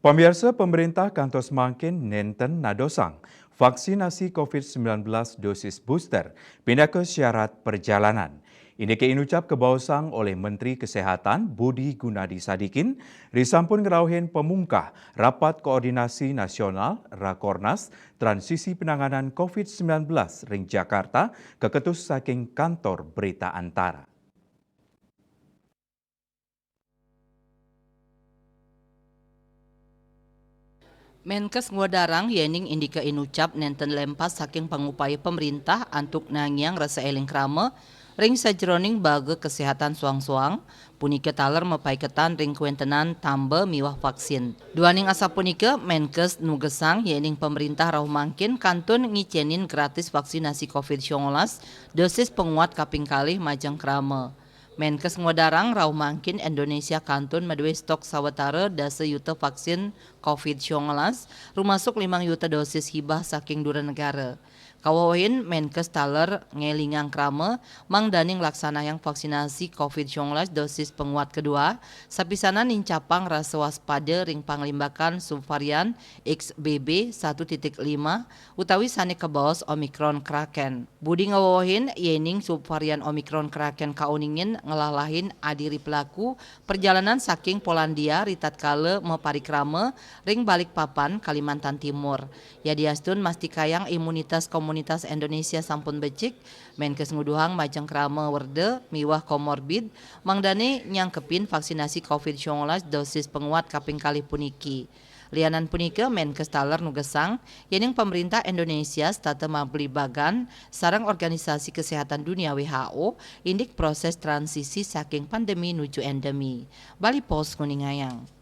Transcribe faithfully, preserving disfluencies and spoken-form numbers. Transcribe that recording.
Pamiarsa, pemerintah kantos mangkin nenten nadosang vaksinasi covid sembilan belas dosis booster pinaka syarat perjalanan. Indike inucap kabaosang oleh Menteri Kesehatan Budi Gunadi Sadikin, risampun ngrauhin pamungkah Rapat Koordinasi Nasional, Rakornas, Transisi Penanganan covid sembilan belas ring Jakarta, kaketus saking Kantor Berita Antara. Menkes ngwedarang yening indike inucap nenten lempas saking pangupaya pemerintah antuk nangiang rasa eling krama ring sajeroning baga kesehatan soang-soang, punika taler mapaiketan ring kawentenan tamba miwah vaksin. Duaning asapunika, Menkes nugesang yening pemerintah rauh mangkin kantun ngicenin gratis vaksinasi covid sembilan belas dosis panguat kaping kalih majeng krama. Menkes ngwedarang rauh mangkin Indonesia kantun madue stok sawatara dasa yuta vaksin covid sembilan belas, rumasuk limang yuta dosis hibah saking dura negara. Kawewehin, Menkes taler ngelingang krama mangdaning laksanayang vaksinasi covid sembilan belas dosis panguat kedua, sapisanan nincapang rasa waspada ring panglimbakan subvarian X B B satu titik lima utawi sane kabaos Omicron Kraken. Budi ngawewehin yening subvarian Omicron Kraken kauningin ngelalahin adiri pelaku perjalanan saking Polandia ritatkala maparikrama ring Balikpapan, Kalimantan Timur. Yadiastun mastikayang imunitas komunitas Indonesia sampun becik, Menkes nguduhang majeng krama werda miwah komorbid mangdane nyangkepin vaksinasi covid sembilan belas dosis panguat kaping kalih puniki. Lianan punika, Menkes taler nugesang yening pemerintah Indonesia setata mabligbagan sareng Organisasi Kesehatan Dunia W H O indik proses transisi saking pandemi nuju endemi. Bali Post nguningayang.